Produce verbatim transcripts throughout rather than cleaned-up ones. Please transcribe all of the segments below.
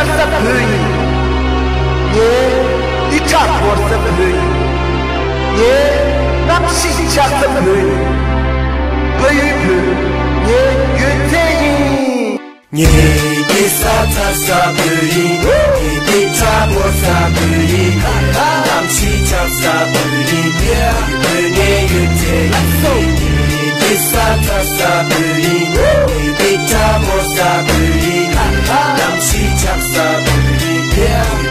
ས་བོད་ཡིན། ངའི་ཡིག་ཆ་འཁོར་ས་བོད་ཡིན། ངའི་རྣམ་ཤེས་ཆགས་ས་བོད་ཡིན། བོད་ཡུལ་བོད་ངའི་ཡོད་ཚད་ཡིན། ངའི་སྐྱེས་ས་འཚར་ས་བོད་ཡིན། ངའི་སྐད་ཆ་འཁོར་ས་བོད་ཡིན། རྣམ་ཤེས་ཆགས་ས་བོད་ཡིན། བོད་ངའི་ཡོད་ཚད་ཡིན། ངའི་སྐྱེས་ས་འཚར་ས་བོད་ཡིན། ངའི་སྐད་ཆ་འཁོར་ས་བོད་ཡིན། རྣམ་ཤེས་ཆགས་ས་བོད་ཡིན།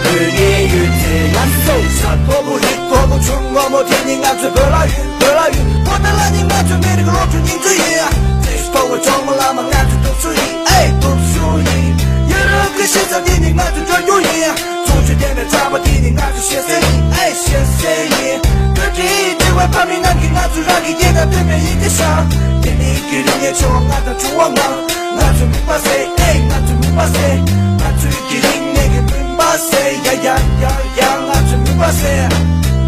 བོད་ངའི་ཡོད་ཚད་ཡིན། ས་མཐོ་པོ་རི་མཐོ་པོ་ཆུ་སྔོན་མོ་དེ་ནི་ང་ཚོའི་བོད་ལྭ་ཡོད། བོད་ལྭ་ཡོད། པོ་ཏཱ་ལ་ནི་ང་ཚོའི་མི་རིགས་སློབ་ཕྲུག་སྙིང་བཅུད་ཡིན། རྩེ་ཞིག་མཐོ་བའི་གྲོགས་མོ་བླ་མ་ང་ཚོའི་སྟོབས་ཤུགས་ཡིན། ཨེ་སྟོབས་ཤུགས་ཡིན། ཡ་རབས་ཀྱི་གཞིས་ཆགས་འདི་ནི་ང་ཚོའི་འགྲོ་རྒྱུ་ཡིན། ཚོགས་ཆུང་ལྡན་པའི་གྲྭ་པ་འདི་ནི་ང་ཚོའི་ཤེས་གསལ་ཡིན། ཨེ་ཤེས་གསལ་ཡིན། བོད་ཀྱི་དྲི་བའི་ཕ་མེས་རྣམས་ཀྱིས་ང་ཚོའི་རང་གི་སྐད་དང་བསྟུན་པའི་ཡི་གེ་བཞག་དེ་ནི་དགེ་རིགས་ལས་བྱེད་པ་ང་དང་ཆུང་བ་ང་། ང་ཚོའི་མུན་པ་སེལ། ཨེ་ང་ཚོའི་མུན་པ་སེལ། ང་ཚོའི་དགེ་རིགས་ནས་ཀྱི་མུན་པ་སེལ། ཡ་ཡ་ཡ་ཡ་ང་ཚོའི་མུན་པ་སེལ།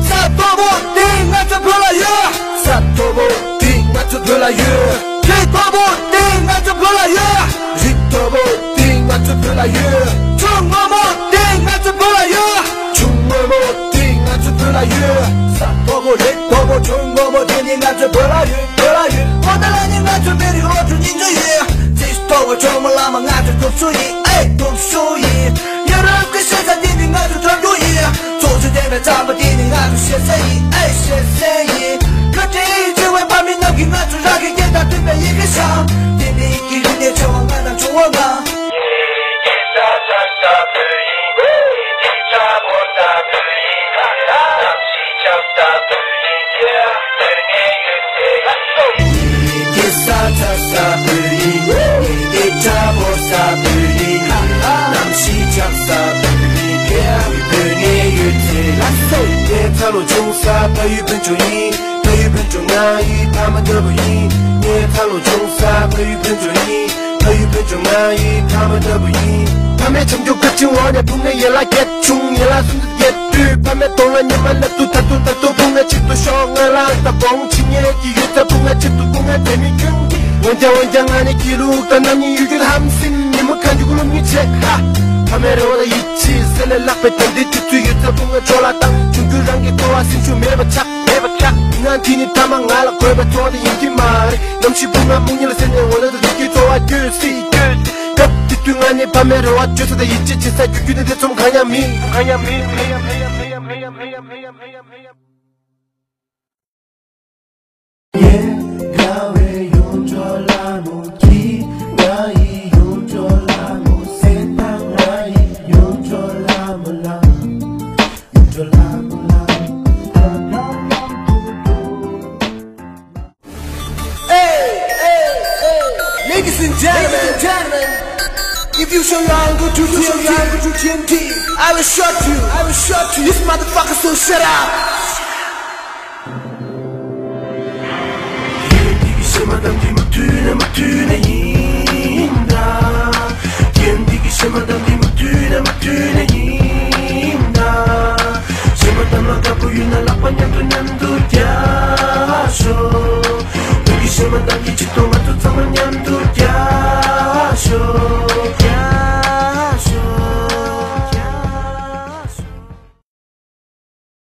ས་མཐོ་པོ་འདི་ང་ཚོ་བོད་ལ་ཡོད། ས་མཐོ་པོ་འདི་ང་ཚོ་བོད་ལ་ཡོད། རི་མཐོ་པོ་འདི་ང་ཚོ་བོད་ལ་ཡོད། རི་མཐོ་པོ་འདི་ང་ཚོ་བོད་ལ་ཡོད། ཆུ་སྔོན་མོ་འདི་ང་ཚོ་བོད་ལ་ཡོད། ཆུ་སྔོན་མོ་འདི་ང་ཚོ་བོད་ལ་ཡོད། ས་མཐོ་པོ་རི་མཐོ་པོ་ཆུ་སྔོན་མོ་འདི་ནི་ང་ཚོ་བོད་ལ་ཡོད། བོད་ལ་ཡོད། པོ་ཏཱ་ལ་ནི་ང་ཚོ་བོད་རིགས་སློབ་ཕྲུག་སྙིང་རྗེ་ཡོད། རྩེ་ཞིག་མཐོ་བའི་གྲོགས་མོ་བླ་མ་ང་ཚོའི་སྟོབས་ཤུགས་ཡིན། ཨེ་སྟོབས་ཤུགས་ཡིན། ཡ་རབས་ཀྱི་གཞིས་ཆགས་འདི་ནི་ང་ཚོའི་འགྲོ་རྒྱུ་ཡིན། ཚོགས་ཆུང་ལྡན་པའི་གྲྭ་པ་འདི་ནི་ང་ཚོའི་ཤེས་གསལ་ཡིན། ཨེ་ཤེས་གསལ་ཡིན། བོད་ཀྱི་དྲི་བའི་ཕ་མེས་རྣམས་ཀྱིས་ང་ཚོའི་རང་གི་སྐད་དང་བསྟུན་པའི་ཡི་གེ་བཞག་དེ་ནི་དགེ་རིགས་ལས་བྱེད་པ་ང་དང་ཆུང་བ་ང་། ངའི་འཚར་ལོངས་བྱུང་ས་ཕ་ཡུལ་བོད་ལྗོངས་ཡིན། ཕ་ཡུལ་བོད་ལྗོངས་ང་ཡི་ཕ་མ་ལྟ་བུ་ཡིན། ངའི་འཚར་ལོངས་བྱུང་ས་ཕ་ཡུལ་བོད་ལྗོངས་ཡིན། ཕ་ཡུལ་བོད་ལྗོངས་ང་ཡི་ཕ་མ་ལྟ་བུ་ཡིན། ཕ་མའི་བྱམས་སྐྱོང་བཀའ་དྲིན་འོག་ནས་བུ་ངའི་ཡན་ལག་བརྒྱད་བྱུང་། ཡན་ལག་སུམ་ཅུ་བརྒྱད་དུས་ཕ་མའི་གདོང་ལ་ཉི་མ་ལབ་ཏུ་ད་དུང་ད་དུང་བུ་ངའི་ཆེད་དུ་ཤོག་ང་ལ་ད་དགོང་ཕྱི་ཉལ་གྱི་ཡོད་ཚད་བུ་ངའི་ཆེད་དུ་བུ་ངའི་དེ་མི་ཁྱོད་ཀྱིས་འོན་ཀྱང་འོན་ཀྱང་ང་ནི་སྐྱིད་ལུགས་དང་རྣམ་གཉིས་ཡོད་རྒྱུ་ཧམ་སེམས་ཉིན་མོ་གང་གི་ཀུ་ལུམ་གཉིས་བྱེད་ཧ། ཕ་མའི་རེ་བ་དང་ཡིད་ཆེས་གསེར་ལས་ལྷག་པའི་དམ་ལྡན་སྤྱོད་ཚུལ་ཡོད་ཚད་བུ་ངའི་ཕྱོགས་ལ་བཏང་། འབྱུང་འགྱུར་རང་གི་འཚོ་བ་སེམས་ཤུགས་མེད་པ་ཆགས། མེད་པ་ཆགས། ང་འདི་ནི་ཐ་མ་ང་ལ་དགོས་པའི་འཚོ་བ་དེ་ཡིན་གྱི་མ་རེད། ནམ་ཞིག་བུ་ང་སྨུག་ཉི་ལ་ཟེར་ནས་འོ་ན་ད་རིགས་ཀྱི་འཚོ་བ་སྐྱོལ་སྲིད། སྐབས་དེ་དུས་ང་ནི་ཕ་མའི་རེ་བ་བཅོལ་ས་དང་ཡིད་ཆེས་བྱེད་ས་རྒྱུ་རྒྱུ་ནི་དེ་ཚོམ་གང་ཡང་མིན། གང་ཡང་མིན། Hey, hey, hey, ladies and gentlemen, if you show your anger to T M T, I will shoot you, I will shoot you, this motherfucker, so shut up.